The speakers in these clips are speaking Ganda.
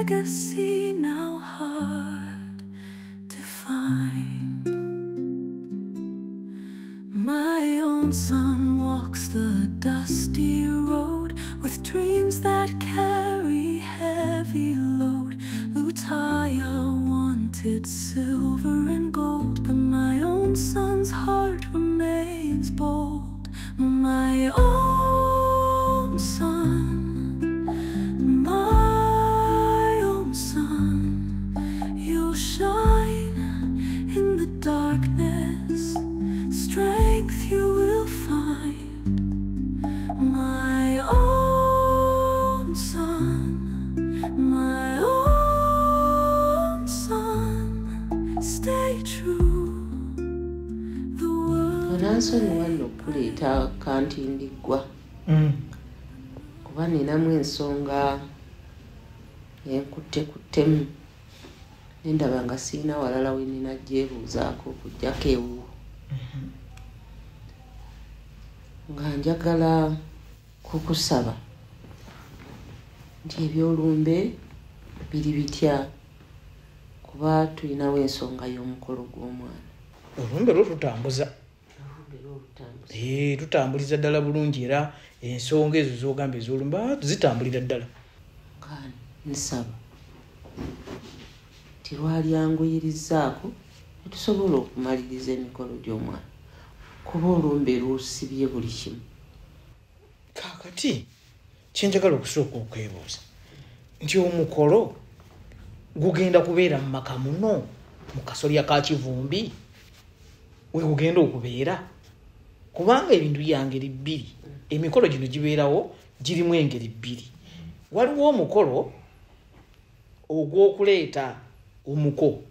legacy now hard to find. My own son walks the dusty road with dreams that carry heavy load. Lutaaya wanted silver and gold, but my own son's heart remains bold. My own son, my own son, you'll shine in the darkness, strength you will find. My own son, my own son, stay true. The world. Onansonyiwa nno okuleeta kantindiggwa kuba ninamu ensonga enkuttekuttemu nendaba nga sirina walala we nina gyebuuzaako okuggyako ewuwo. Nga njagala kukusaba nti ebyolumbe biri bitya kuba tulinawo ensonga y'omukolo gw'omwana. Olumbe lwo tutambuza. Tutambuliza ddala bulungi era ensonga ezo z'ogamba ez'olumbe zitambulira ddala. Nga nsaba nti lwalyanguyirizaako ne tusobola okumaliriza emikolo gy'omwana kuba olumbe lusibye buli kimu. Kaakati kyenjagala okusooka okwebuuza nti omukolo gugenda kubeera mu maka muno mu kasolya ka Kivumbi we gugenda okubeera, kubanga ebintu bya ngeri bbiri. Emikolo gino gibeerawo girimu engeri bbiri. Waliwo omukolo ogw'okuleeta omuko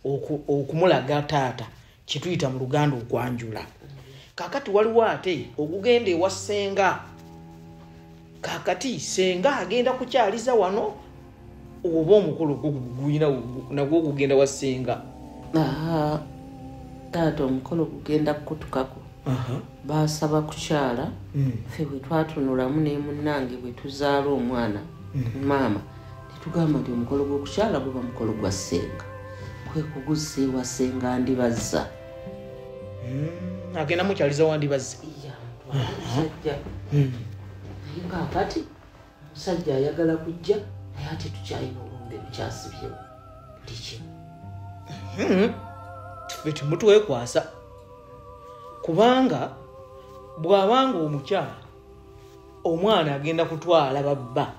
okumulaga taata kituyita mu Luganda okwanjula. Kaakati waliwo ate ogugenda ewa ssenga. Kaakati ssenga agenda kukyaliza wano oba omukolo guyina nagwo gugenda wa ssenga. Taata omukolo gugenda kukutukako. Baasaba kukyala ffe bwe twatunulamu ne munnange bwe tuzaala omwana maama tetugamba nti omukolo gw'okukyala guba mukolo gwa ssenga, kwe kuguzza ewa ssenga Ndibazza. Agenda mukyaliza wa Ndibazza. Omusajja naye kaakati omusajja ayagala kujja naye ate tukyalina olumbe lukyasibyewo buli kimu. Ffe temutwekwasa kubanga bw'abanga omukyala omwana agenda kutwala babba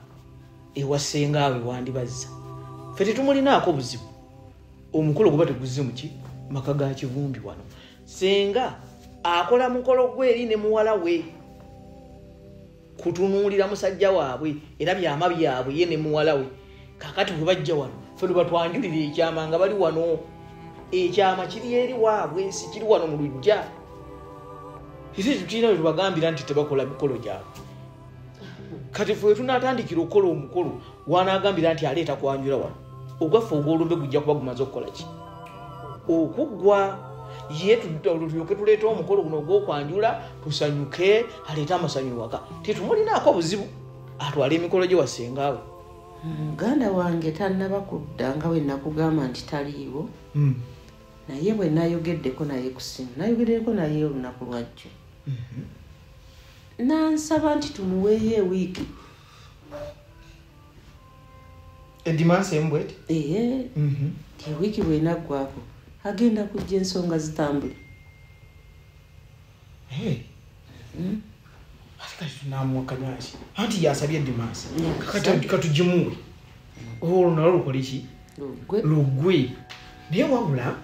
ewa ssengaawe Wandibazza, ffe tetumulinaako buzibu. Omukolo guba teguzze muki maka ga Kivumbi wano. Ssenga akola mukolo gwe eri ne muwala we kutunuulira musajja waabwe era byama byabwe ye ne muwala we. Kaakati bwe bajja wano ffe lwe ekyama nga bali wano. Ekyama kiri eri waabwe si kiri wano mu luggya. Isi tulina bwe tubagambira nti tebakola mikolo gyabwe. Kati ffe tunaatandikira okukola omukolo wanaagambira nti aleeta kwanjula wano, ogwaffe ogw'olumbe gujja kuba gumaze okukola ki? Okuggwa. Ye tulyoke tuleete omukolo guno ogw'okwanjula tusanyuke, aleete amasanyu waka. Tetumulinaako buzibu, atwale emikolo gye wa ssengaawe. Muganda wange tannaba kudda nga bwe nakugamba nti taliiwo. Naye bwe nayogeddeko naye ku ssimu, nayogeddeko naye olunaku lwajjo. Nansaba nti tumuweeyo ewiiki. Edimansi emu bweti? Ee. Nti ewiiki bw'enaggwako agenda kujja ensonga zitambule. Ate kati tunaamuwakanya ki? Anti yasabye edimansi. Kakati katugimuwe. Olwo nalwo lukole ki? Lugwe. Naye wabula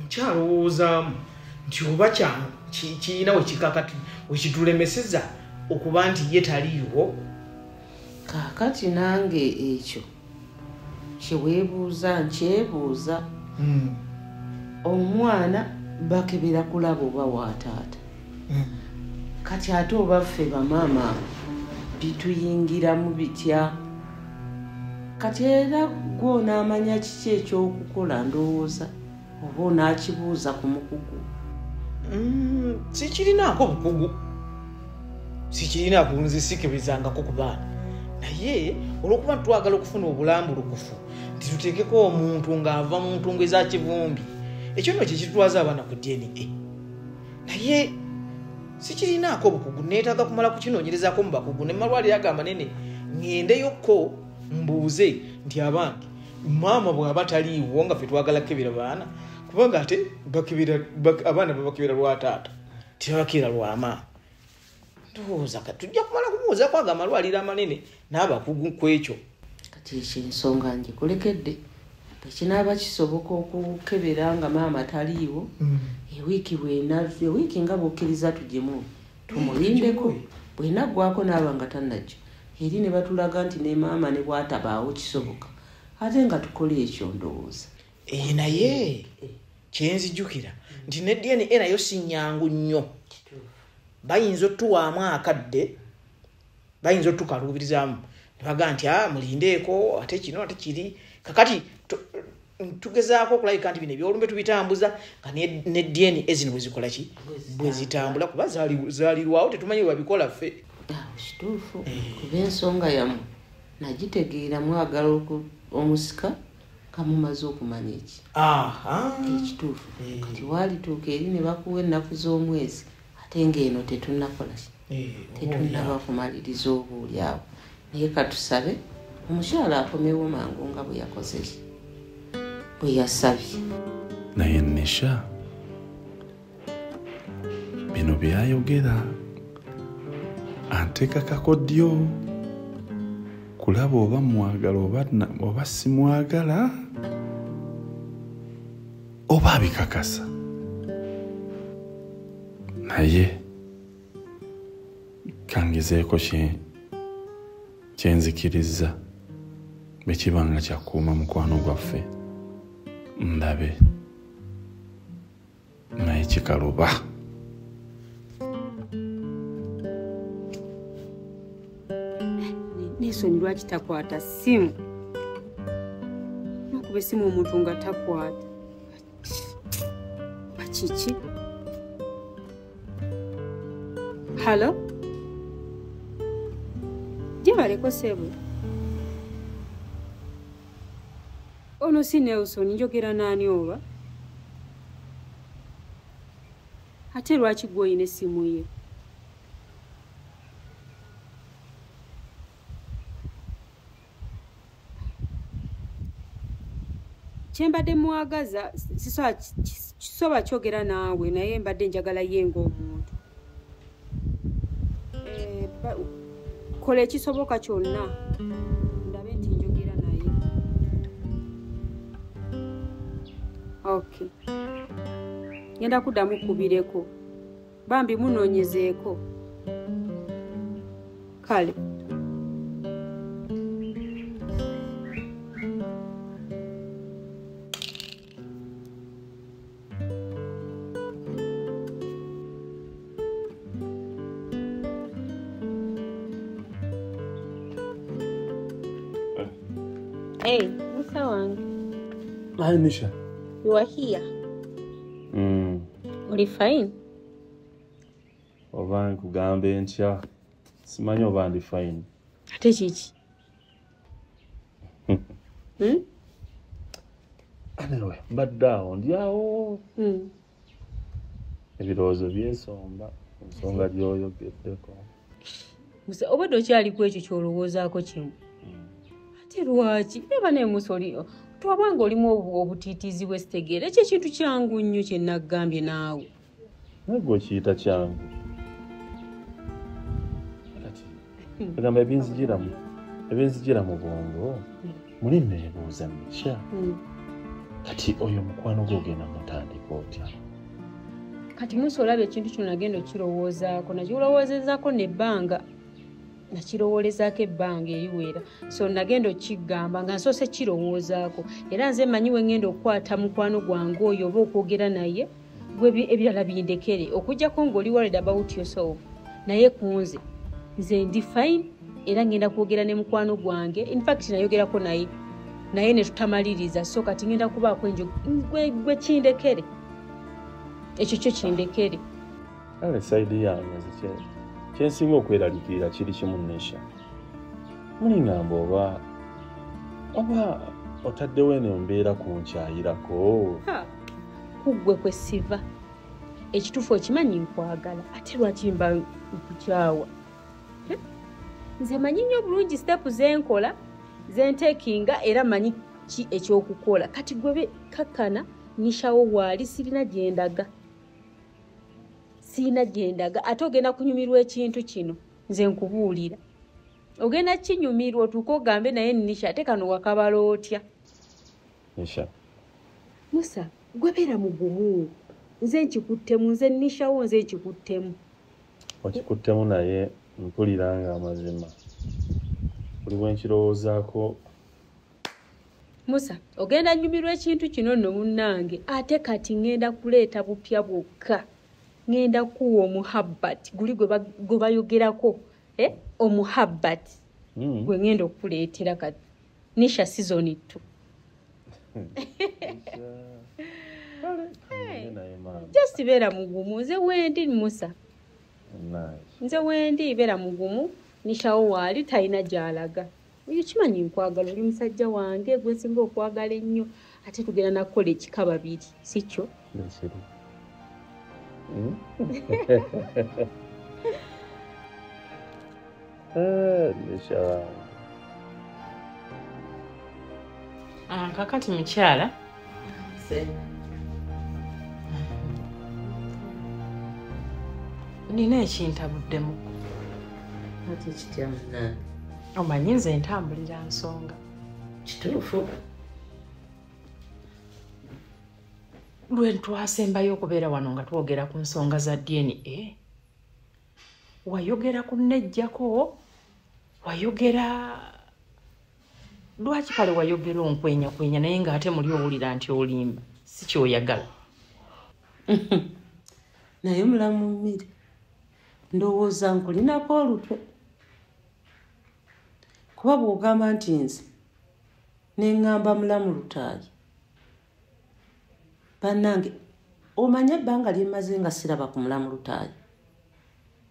nkyalowoozaamu nti oba kirina wekikakati wekitulemeseza okuba nti ye taliiwo. Kaakati nange ekyo kyeweebuuza nkyebuuza. Omwana bakebera kulaba oba wa taata. Kati ate oba ffe bamaama bituyingiramu bitya? Kati era gwe onaamanya kiki ekyokukola ndowooza oba onaakibuuza ku mukugu. Sikirinaako bukugu. Sikirinaako nze sikebezangako ku baana. Naye olw'okuba twagala okufuna obulambulukufu nti tuteekeko omuntu ng'ava mu ntungo eza Kivumbi, ekyo nno kye kitwaza abaana ku DNA. Naye sikirinaako obukugu, neetaaga kumala kukinoonyerezaako mu bakugu ne malwaliro ago amanene, ŋŋendeyokko mbuuze nti abange maama bw'aba taliiwo nga ffe twagala kukebera baana, kubanga ate abaana babakebera lwa taata tebabakebera lwa maama. Ndowooza tujja kumala kumubuuzaako ago amalwaliro amanene n'abakugu ku ekyo. Kati ekyo ensonga ngikulekedde, bwe kinaaba kisoboka okukebera nga maama taliiwo, ewiiki bw'ewiiki nga bw'okkiriza tugimuwe tumulindeko, bw'enaggwako n'aba nga tannajja eri ne batulaga nti ne maama ne bw'atabaawo kisoboka, ate nga tukole ekyo ndowooza. Naye kyenzijjukira nti ne DNA nayo si nnyangu nnyo. Bayinza otuwaamu akadde, bayinza otukaluubirizaamu ne bagamba nti mulindeeko ate kino ate kiri. Kakati tugezaako okulabika nti bino ebyolumbe tubitambuza nga ne DNA zino bwe zikola ki, bwe zitambula, kuba zaalirwawo tetumanyi bwe babikola ffe. Kituufu, kuba ensonga yammwe nagitegeera, mwagala omusika nga mumaze okumanya eki ekituufu. Kati waalituuka eri ne bakuwa ennaku z'omwezi ate ng'eno tetunnakola ki, tetunnaba kumaliriza obuuli awo. Naye katusabe omukyala akomewo mangu nga bwe yakoze ki, bwe yasabye. Naye Nisha bino byayogera anteeka kakodyo kulaba oba mwagala oba simwagala oba abikakasa. Naye kangezeeko kyenzikiriza bwe kiba nga kyakuuma mukwano gwaffe ndabe, naye kikaluba. Nesonyi lwaki takwata ssimu? Nokuba essimu omuntu nga takwata. Kiki? Halo? Gyebaleko ssebo. Ono si Nelson, njogera n'ani oba? Ate lwaki ggwe oyina essimu ye? Kye mbadde mwagaza sisobola kyogera naawe, naye mbadde njagala ye ng'omuntu. Kola ekisoboka kyonna ndabe nti njogera naye. Okay. Ngenda kuddamu kubireko. Bambi munoonyezeeko. Kale. Hey, Musa wange. Hi, Nisha. You are here. Oli fine? Oba nkugambe ntya, simanyi oba ndi fine. Ate kiki? Anyway, mbadde awo ndi awo. Ebirowoozo byesomba ensonga gy'oyogeddeko. Musa, obadde okyali ku ekyo ky'olowoozaako kimu? Ate lwaki? Eba ne Musa oli twabanga olimu obutiitiizi bwe sitegeera. Ekyo ekintu kyangu nnyo kye naggambye naawe. Naye gwe okiyita kyangu. Kati agamba ebinzijira mu bwongo muli neebuuza Nisha. Kati oyo mukwano gwo ogenda mutandika otya? Kati Musa olaba ekintu kino nagenda okirowoozaako, nakirowoozezaako n'ebbanga, nakirowoolezaako ebbanga eriwera. So nagenda okigamba nga nsoose kirowoozaako, era nze mmanyi we ngenda okukwata mukwano gwange oyo oba okwogera naye, gwe ebirala bindekere, okuggyako ng'oli worried about yourself. Naye ku nze, nze ndi fine, era ngenda kwogera ne mukwano gwange. In fact nayogerako naye, naye ne tutamaliriza. So kati ngenda kubaako enjo gwe kindekere. Ekyo kyo kindekere. Kale sayidi yange nze kyensinga okweraliikirira kiri kimu Nisha. Mulingamba oba otaddewo eno embeera kunkyayirako. Kuggwe kwe siva. Ekituufu okimanyi nkwagala, ate lwaki mba nkukyawa? Nze manyi nnyo bulungi sitepu zenkola, zenteekinga era manyi ki ekyokukola. Kati gwe kakkana nishawo waali sirina gye ndaga. Sirina gye ndaga, ate ogenda kunyumirwa ekintu kino, nze nkubuulira. Ogenda kinyumirwa otuuke ogambe naye Nisha ate kano wakabala otya? Nisha. Musa, gwe beera mugumu. Nze nkikuttemu, nze Nishawo nze nkikuttemu. Okikuttemu naye mpulira nga amazima. Buli bwe nkirowoozaako. Musa, ogenda nyumirwa ekintu kino nno munnange, ate kati ŋŋenda kuleeta bupya bwokka. Ŋŋenda kuwa omuhabbat, guli gwe bayogerako, omuhabbat. Gwe ŋŋenda okukuleetera kati. Nisha season 2. Just beera mugumu, nze wendi Musa. Nze wendi beera mugumu, Nishawo waali talina gy'alaga. Oyo kimanyi nkwagala, oli musajja wange gwe nsinga okwagala ennyo, ate tugenda nakukola ekika babiri, si kyo? Nisha wange. Kakati mukyala. Nina ekintabuddemu. Ate kitya munnange? Omanyi nze ntambulira nsonga. Kituufu. Lwe twasembayo okubeera wano nga twogera ku nsonga za DNA. Wayogera ku nnejjako, wayogera lwaki kale wayogera onkwenyakwenya naye ng'ate muli owulira nti olimba, si ky'oyagala. Naye mulamu mmere, ndowooza nkulinako olutwe. Kuba bw'ogamba nti nze ne ŋŋamba mulamu Lutaayi. Bannange, omanye ebbanga lye mmaze nga siraba ku mulamu Lutaayi.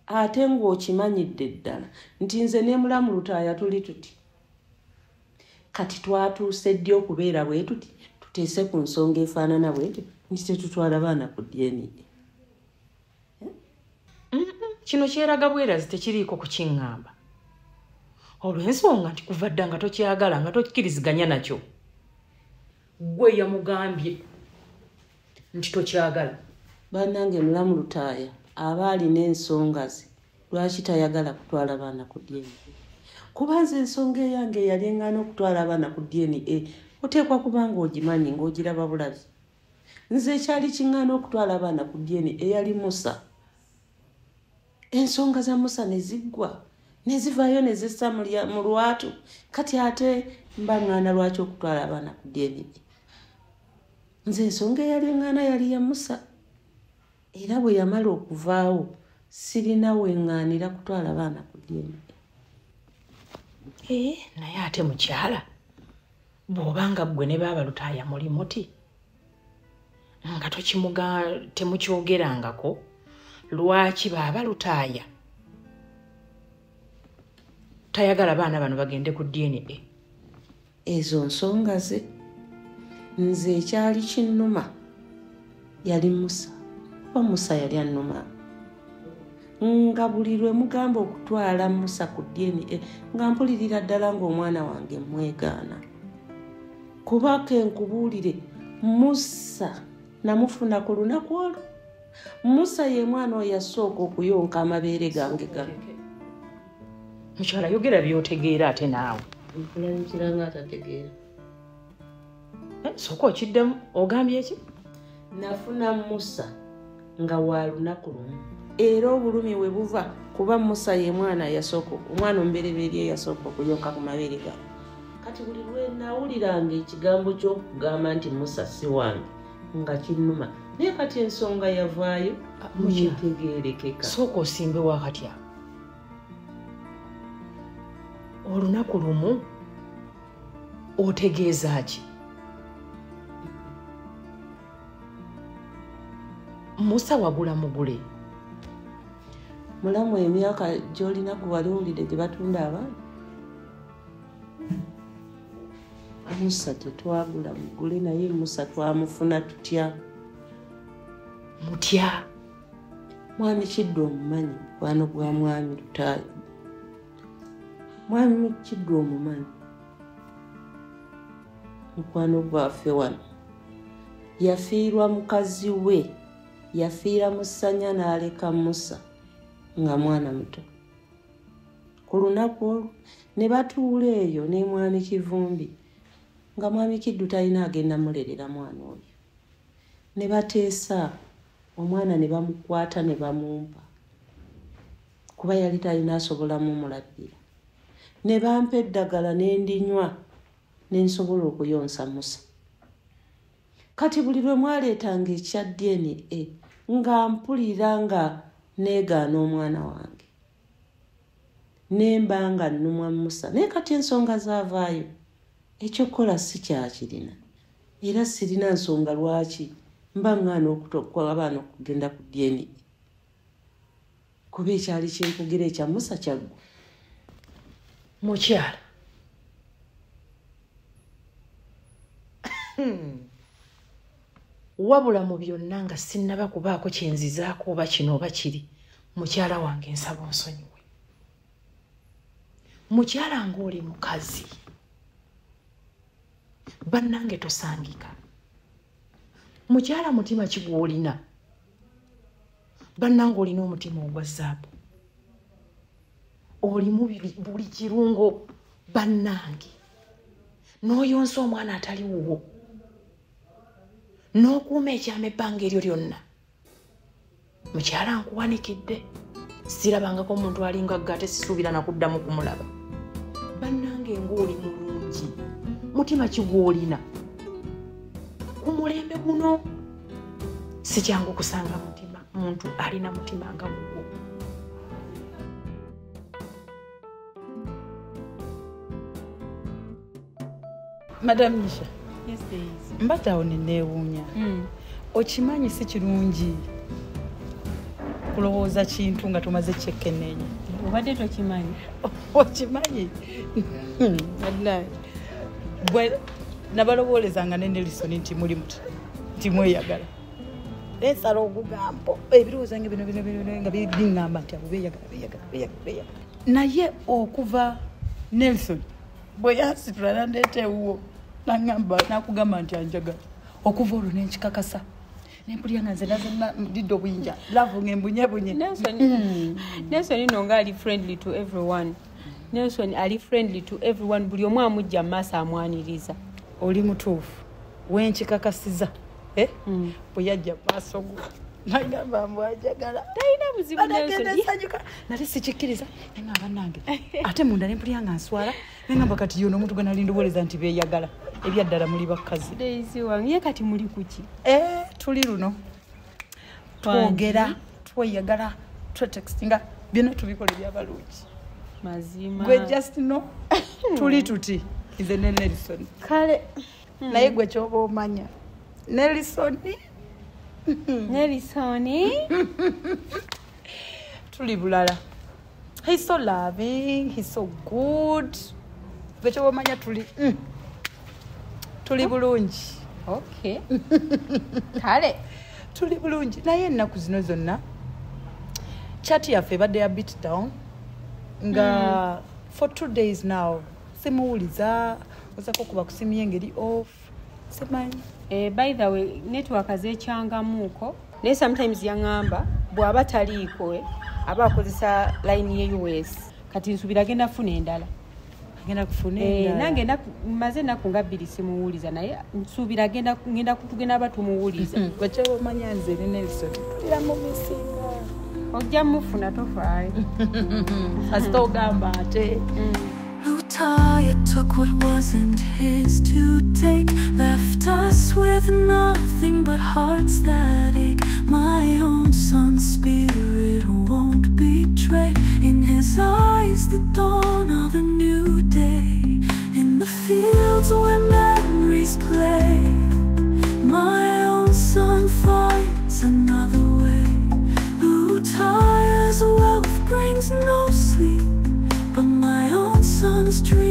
Ate ng'okimanyidde ddala nti nze ne mulamu Lutaaya tuli tuti. Kati twatuuse ddi okubeera bwe tuti, tuteese ku nsonga efaanana bwetyo nti tetutwala baana ku DNA. Kino kyeraga bwerazi tekiriiko kukiŋŋamba. Olw'ensonga nti kuva dda nga tokyagala nga tokkiriziganya nakyo. Ggwe yamugambye nti tokyagala. Bannange mulamu Lutaaya aba alina ensonga ze lwaki tayagala kutwala baana ku DNA. Kuba nze ensonga eyange eyali eŋŋaana okutwala abaana ku DNA oteekwa kuba ng'ogimanyi ng'ogiraba bulabi. Nze ekyali kiŋŋaana okutwala abaana ku DNA eyali Musa. Ensonga za Musa ne ziggwa ne zivaayo ne zissa mu lwatu. Kati ate mba ŋŋaana lwaki okutwala abaana ku DNA? Nze ensonga eyali eŋŋaana yali ya Musa. Era bwe yamala okuvaawo sirina we ŋŋaanira kutwala abaana ku DNA. Naye ate mukyala, bw'obanga ggwe ne baaba Lutaaya muli muti nga temukyogerangako, lwaki baaba Lutaaya tayagala baana bano bagende ku DNA? Ezo nsonga ze. Nze ekyali kinnuma yali Musa. Kuba Musa yali annuma. Nga buli lwe mugamba okutwala Musa ku DNA nga mpulirira ddala ng'omwana wange mwegaana. Kuba ke nkubuulire, Musa namufuna ku lunaku olwo. Musa ye mwana oyo yasooka okuyonka amabeere gange gano. Mukyala yogera by'otegeera ate naawe. Nkulabikira nga atategeera. Sooka okiddemu, ogambye ki? Nafuna Musa nga wa lunaku lumu. Era obulumi we buva kuba Musa ye mwana yasooka, omwana omubereberye yasooka okuyonka ku mabeere gange. Kati buli lwe nawuliranga ekigambo ky'okugamba nti Musa si wange nga kinnuma. Naye kati ensonga yavaayo netegeerekeka. Sooka osimbe wakati awo. Olunaku lumu otegeeza ki? Musa wagula mugule. Mulamu emyaka gy'olina gwe wali owulidde gye batunda abaana? Musa tetwagula mugule, naye Musa twamufuna tutya? Mutya? Mwami Kiddu omumanyi, mukwano gwa mwami Lutaaya. Mwami Kiddu omumanyi, mukwano gwaffe wano. Yafiirwa mukazi we, yafiira Musanya n'aleka Musa nga mwana muto. Ku lunaku olwo ne batuula eyo ne mwami Kivumbi, nga mwami Kiddu talina agenda mulerera mwana oyo. Ne bateesa omwana ne bamukwata ne bamumpa, kuba yali talina asobola mumulabirira. Ne bampa eddagala ne ndinywa ne nsobola okuyonsa Musa. Kati buli lwe mwaleetanga ekya DNA nga mpulira nga neegaana omwana wange, ne mba nga nnumwa Musa. Naye kati ensonga zaavaayo, ekyokukola si kyakirina, era sirina nsonga lwaki mba ŋŋaana abaana okugenda ku DNA, kuba ekyali kinkugira ekya Musa kyaggwa. Mukyala, wabula mu byonna nga sinnaba kubaako kyenzizaako oba kino oba kiri, mukyala wange nsaba onsonyiwe. Mukyala ng'oli mukazi, bannange tosangika. Mukyala mutima ki gw'olina? Bannange olina omutima ogwa zaabu, olimu buli kirungo. Bannange n'oyonsa omwana atali wuwo, n'okuuma ekyama ebbanga eryo lyonna. Mukyala nkuwanikidde, sirabangako omuntu alinga gga, ate sisuubira nakuddamu kumulaba. Bannange ng'oli mulungi, mutima ki gw'olina? Ku mulembe guno si kyangu kusanga mutima muntu alina mutima nga gugwo. Madam Nisha. Yes, Daisy. Mbadde awo ne neewuunya. Okimanyi si kirungi kulowooza kintu nga tomaze kyekkenneenya. Obadde tokimanyi? Okimanyi? Gwe nabalowoolezanga ne Nelson nti muli muti, nti mweyagala. Ensala ogugambo ebirowoozo nga bino bino bino nga biŋŋamba nti abo beeyagala beeyagala beeyagala beeyagala. Naye okuva Nelson bwe yansitula nandeeta ewuwo nangamba nakugamba nti anjagala, okuva olwo nenkikakasa nempulira nga nze ndidde obuyinja love ng'embunyebunye. Nelson no nga ali friendly to everyone. Nelson ali friendly to everyone, buli omu amujja mu maaso amwaniriza. Oli mutuufu, wenkikakasiza bwe yajja mu maaso go nagamba mbu anjagala. Talina buzibu Nelson. Nali sikikkiriza, nengamba bannange ate munda nempulira nga nswala, nengamba kati yono omuntu gwe nali ndowooza nti beeyagala, ebyaddala muli bakazi. Daisy wange, ye kati muli kuki? Tuli luno twogera, tweyagala, twetextinga, byonna tubikola ebyabalungi. Mazima. Gwe just no tuli tuti nze ne Nelson. Kale naye gwe kyoba omanya Nelson Nelson tuli bulala. He's so loving, he's so good. Gwe kyoba omanya tuli tuli bulungi. Okay. Kale tuli bulungi. Naye ennaku zino zonna chat yaffe ebadde ya beat down nga for 2 days now. Simuwuliza, ozako kuba kusimu engeri off, simanyi. By the way, network zekyangamuuko, naye sometimes yaŋŋamba bw'aba taliiko aba akozesa line ye US. Kati nsuubira agenda kufuna endala. Agenda kufuna endala. Nange maze ennaku nga 2 simuwuliza, naye nsuubira ngenda kutugenda aba tumuwuliza. Gwe kyoba omanya nze ne Nelson tulira mu misinga. Ojja mufuna tofaayo. Kasita ogamba ate. Lutaaya took what wasn't his to take, left us with nothing but hearts that ache. My own son's spirit won't betray. In his eyes the dawn of a new day. In the fields where memories play, my own son finds another way. Lutaya's wealth brings no sleep, but my own son's dream